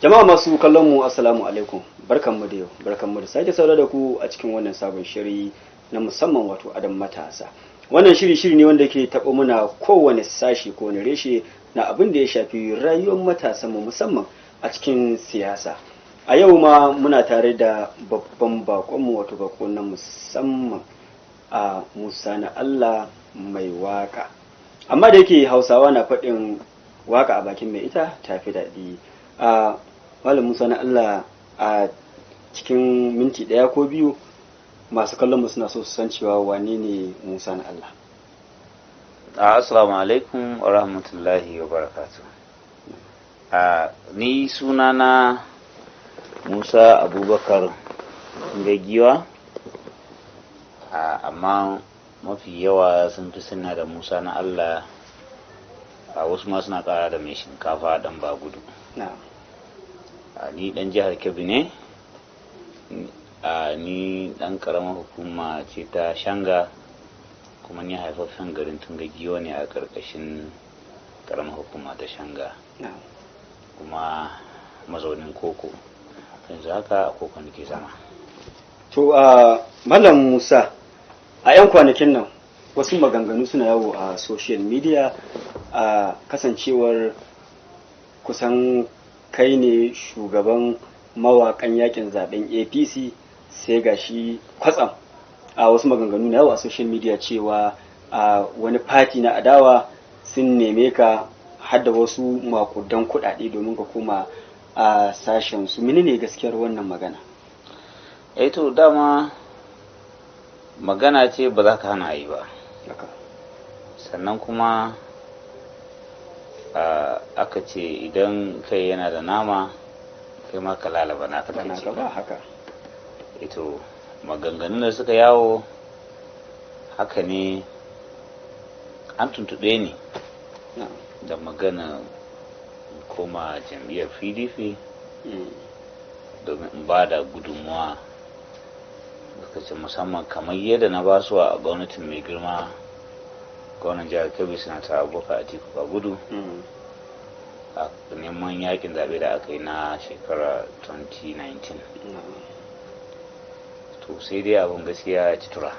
Jama'a masu kallon mu, assalamu alaikum. Barkanmu da yau, barkanmu da sake saurara da ku a cikin wannan sabon shiri na musamman, wato Adon Matasa. Wannan shiri shiri ne wanda ke taɓo muna kowane sashi ko wani reshe na abin da ya shafi rayuwar matasan mu, musamman a cikin siyasa. A yau ma muna tare da babban bakonmu, wato bako na musamman, a Musa na Allah mai waka. Amma da yake Hausawa na faɗin waka a bakin mai ita ta fi daɗi. A Malam Musa na Allah, a cikin minti 1 ko 2, masu kallon mu suna so su san cewa wane ne Musa na Allah? Assalamu alaikum wa rahmatullahi wa barakatuh. Ni sunana Musa Abubakar Gagiwa, amma mafi yawa sun fi suna da Musa na Allah, wasu ma suna kara da mai shinkafa dan Bagudu. Ni dan jihar Kebbi ne, ni dan karamar hukuma ce ta Shanga, kuma ni haifaffen garin Tungagiwa ne a karkashin karamar hukuma ta Shanga, kuma mazaunin Koko. Yanzu haka a Koko nake zama. To, a Malam Musa, a 'yan kwanakin nan wasu maganganu suna yawo a social media, a kasancewar kusan kai ne shugaban mawakan yakin zaben APC, sai gashi kwatsam a wasu maganganu na yawo a social media cewa a wani fati na adawa sun neme ka hadda wasu makudan kuɗaɗe domin ka koma a sashen su. Menene gaskiyar wannan magana? Eh, to dama magana ce ba za ka hana yi ba. Sannan kuma aka ce idan kai yana da nama, kai ma ka lalaba naka. Bana ce gaba haka. Ito maganganun da suka yawo haka ne, an tuntuɓe ni da magana koma jam'iyyar PDP domin in ba da gudunmuwa, suka ce musamman kamar yadda na ba su a gwamnatin mai girma gwamnan jihar Kebbi, Sanata Abubakar Atiku Bagudu, a neman yakin zaɓe da aka yi na shekara 2019. To sai dai abin gaskiya ya ci tura.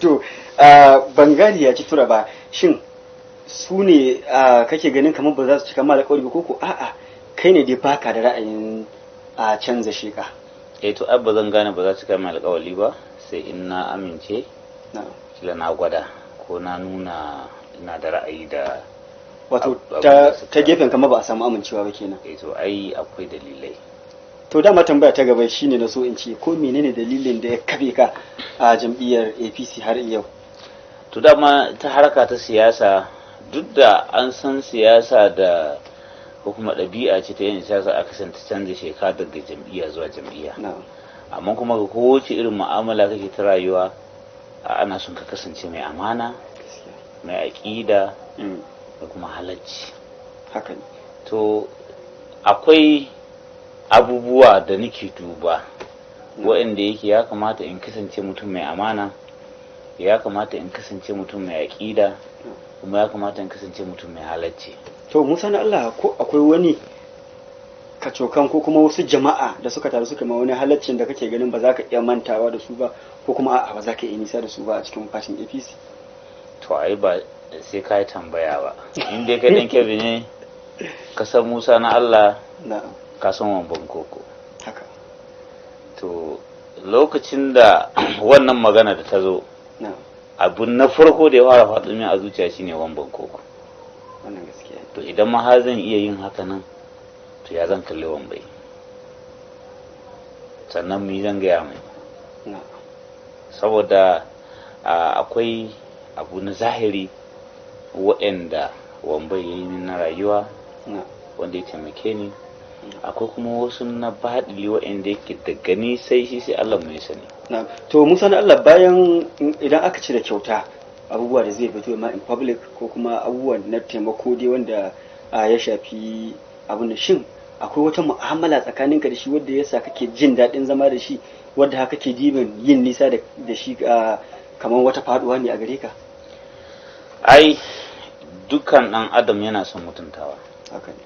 To, ban gane ya ci tura ba. Shin su ne kake ganin kamar ba za su cika ma alƙawari ba, ko a'a, kai ne dai baka da ra'ayin a canza sheka? Eh, to ai ba zan gane ba za su kai mai alƙawari ba sai in na amince, kila na gwada ko na nuna ina da ra'ayi da Wato abin ta da suka ta gefen kamar ba a samu amincewa ba kenan? Eh, to ai akwai dalilai. To dama tambaya ta gaba shine na so in ce ko menene dalilin da ya kafe ka a jam'iyyar APC har yau? To dama ta harka ta siyasa, duk da an san siyasa da ko kuma ɗabi'a ce ta yin siyasa aka san ta canza sheka daga jam'iyya zuwa jam'iyya, amma kuma ga kowace irin mu'amala kake ta rayuwa, ana son ka kasance mai amana, mai aƙida da kuma halacci. Haka ne. To akwai abubuwa da nake duba waɗanda yake ya kamata in kasance mutum mai amana, ya kamata in kasance mutum mai aƙida, kuma ya kamata in kasance mutum mai halacci. To Musa na Allah, ko akwai wani kacokan ko kuma wasu jama'a da suka taru suka ma wani halaccin da kake ganin ba za ka iya mantawa da su ba, ko kuma a'a, ba za ka iya nisa da su ba a cikin fatin APC? To ai ba sai ka yi tambaya ba, in dai kai dan Kebbi ne, ka san Musa na Allah, ka san Wamban Koko. To lokacin da wannan magana da ta zo, abu na farko da ya fara faɗo min a zuciya shine Wamban Koko. Wannan gaskiya ne. To idan ma har zan iya yin haka nan, to ya zan kalli Wambai? Sannan mu zan gaya mai? Saboda akwai abu na zahiri waɗanda Wambai ya yi min na rayuwa wanda ya taimake ni, akwai kuma wasu na baɗili waɗanda yake daga ni sai shi, sai Allah mu ya sani. Na to Musa na Allah, bayan idan aka cire kyauta, abubuwa da zai fito ma in public ko kuma abubuwa na taimako dai wanda ya shafi abin da, shin akwai wata mu'amala tsakaninka da shi wadda yasa kake jin daɗin zama da shi, wadda haka kake dibin yin nisa da shi kamar wata faduwa ne a gare ka? Ai dukkan ɗan adam yana son mutuntawa. Haka ne.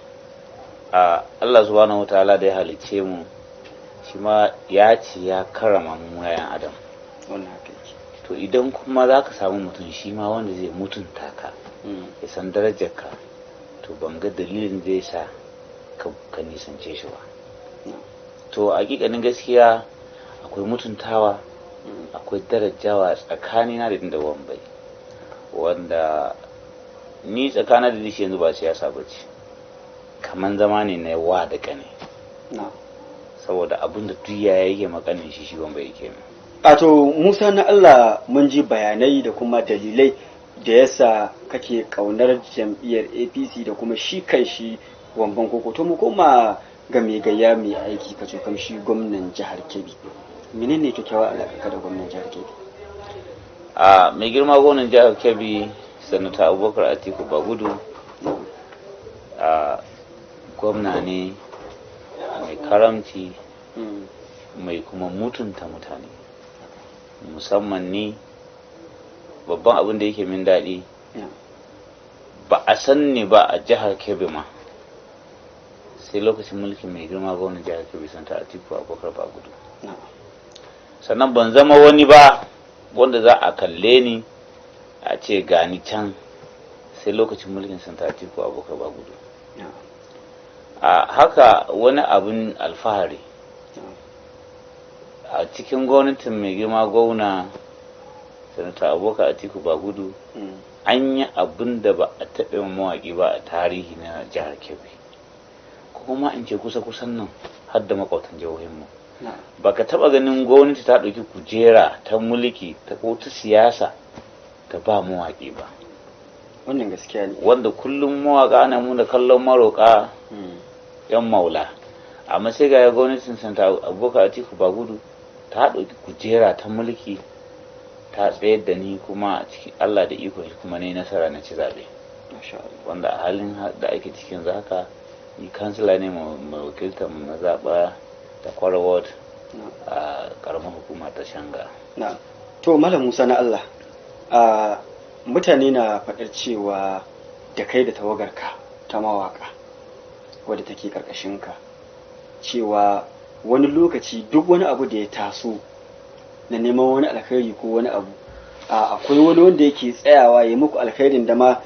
A Allah subhanahu wataala da ya halicce mu, shi ma ya ce ya karrama mu yayan adam. Wannan haka yake. To idan kuma za ka samu mutum shi ma wanda zai mutunta ka, ya san darajarka, to ban ga dalilin zai sa ka nisance shi ba. To hakikanin gaskiya akwai mutuntawa, akwai darajawa tsakanina da Inda Wambai, wanda ni tsakanin da shi yanzu ba siyasa ba ce, kaman zama ne na wa da kane, saboda abin da duk ya yake makanin shi, shi Wambai yake min. A to Musa na Allah, mun ji bayanai da kuma dalilai da yasa kake kaunar jam'iyyar APC da kuma shi kan shi Wamban Koko. To mu koma ga mai gayya mai aiki, ka cokam shi gwamnan jihar Kebbi. Menene kyakkyawar alaƙa da gwamnan jihar Kebbi? A mai girma gwamnan jihar Kebbi, Sanata Abubakar Atiku Bagudu, a gwamna ne mai karamci, mai kuma mutunta mutane, musamman ni. Babban abin da yake min daɗi, ba a san ni ba a jihar Kebbi ma sai lokacin mulkin mai girma gwamnan jihar Kebbi, Sanata Atiku Abubakar Bagudu. Sannan ban zama wani ba wanda za a kalle ni a ce gani can sai lokacin mulkin Sanata Atiku Abubakar Bagudu. A haka wani abin alfahari, a cikin gwamnatin mai girma gwamna Sanata Abubakar Atiku Bagudu, an yi abin da ba a taɓa mawaƙi ba a tarihi na jihar Kebbi, ko kuma in ce kusa-kusan nan har da makwabtan jihohinmu. Baka taɓa ganin gwamnati ta ɗauki kujera ta mulki ta ko ta siyasa ta ba mawaƙi ba. Wannan gaskiya ne. Wanda kullum mawaƙa ana muna kallon maroƙa, yan maula, amma sai ga gwamnatin Sanata Abubakar Atiku Bagudu ta ɗauki kujera ta mulki ta tsayar da ni, kuma cikin Allah da ikon shi kuma ne nasara na ci zaɓe, wanda a halin da ake cikin haka ni kansila ne mai wakiltar mazaɓa ta Kwara Ward a ƙaramar hukuma ta Shanga. Na to Malam Musa na Allah, a mutane na faɗar cewa da kai da tawagarka ta mawaka wadda take ƙarƙashinka, cewa wani lokaci duk wani abu da ya taso na neman wani alkhairi ko wani abu, akwai wani wanda yake tsayawa ya muku alkhairin da ma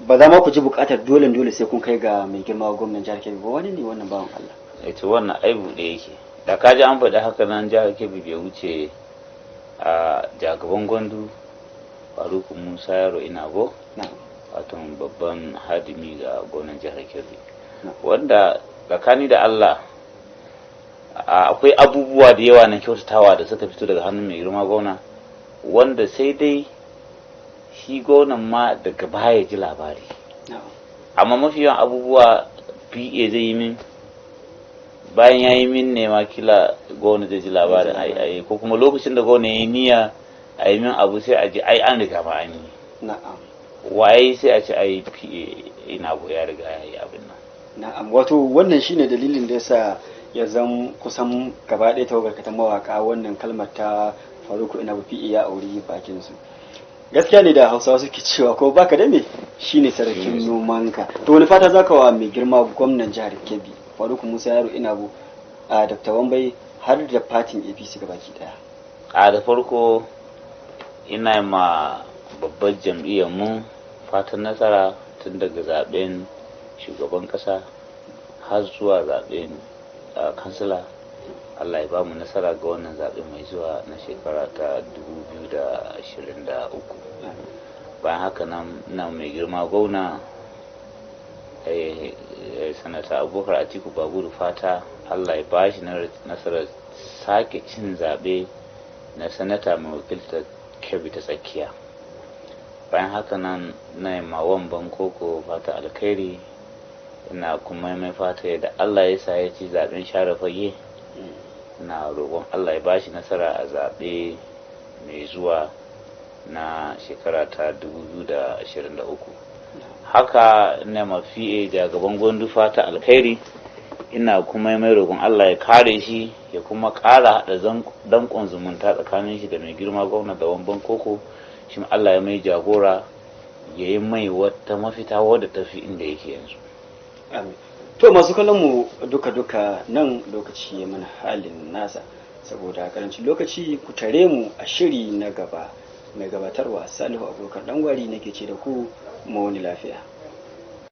ba za ma ku ji bukatar dole dole sai kun kai ga mai girma gwamnan jihar Kebbi ba. Wani ne wannan bawan Allah? Ita wannan ai buɗe yake. Da ka ji an faɗi haka nan, jihar Kebbi bai wuce a jagaban Gwandu, Faruku Musa Yaro Inabo, wato babban hadimi ga gwamnan jihar Kebbi, wanda tsakani da Allah akwai abubuwa da yawa na kyautatawa da suka fito daga hannun mai girma gwamna, wanda sai dai shi gwamnan ma daga baya ji labari. Amma mafi yawan abubuwa PA zai yi min, bayan ya yi min ne ma kila gwamna zai ji labarin ai ai, ko kuma lokacin da gwamna ya yi niyya a yi min abu, sai a ji ai an riga ma an yi. Waye? Sai a ce ai PA Inabo ya riga ya yi abin nan. Na'am, wato wannan shine dalilin da yasa ya zan kusan gaba ɗaya tawagar ta mawaka wannan kalmar ta Faruku Inabo PA ya auri bakin su. Gaskiya ne da Hausawa suke cewa ko baka da me shine sarkin nomanka. To wani fata zaka wa mai girma gwamnan jihar Kebbi, Faruku Musa Yaro Inabo, a Dr. Wambai, har da fatin APC gabaki daya? A da farko ina ma babbar jam'iyyar mu fatan nasara, tun daga zaben shugaban kasa har zuwa zaben kansila. Allah ya ba mu nasara ga wannan zaɓe mai zuwa na shekara ta 2023. Bayan haka nan, ina mai girma gwamna, Sanata Abubakar Atiku Bagudu, fata Allah ya ba shi nasarar sake cin zaɓe na sanata mai wakiltar Kebbi ta Tsakiya. Bayan haka nan, na ma Wamban Koko fata alkhairi, ina kuma mai fata yadda Allah ya sa ya ci zaɓen share fage, na roƙon Allah ya bashi nasara a zaɓe mai zuwa na shekara ta 2023. Haka na mafi'e gaban Gwandu fata alkhairi, ina kuma mai roƙon Allah ya kare shi, ya kuma ƙara haɗa danƙon zumunta tsakanin shi da mai girma gwamna da Wamban Koko. Shi Allah ya mai jagora, ya yi mai wata mafita wadda tafi inda yake yanzu. Amin. To masu kallon mu duka-duka nan lokaci ya mana halin nasa, saboda karancin lokaci ku tare mu a shiri na gaba. Mai gabatarwa Salihu Abubakar Dangwari nake ce da ku mu wani lafiya.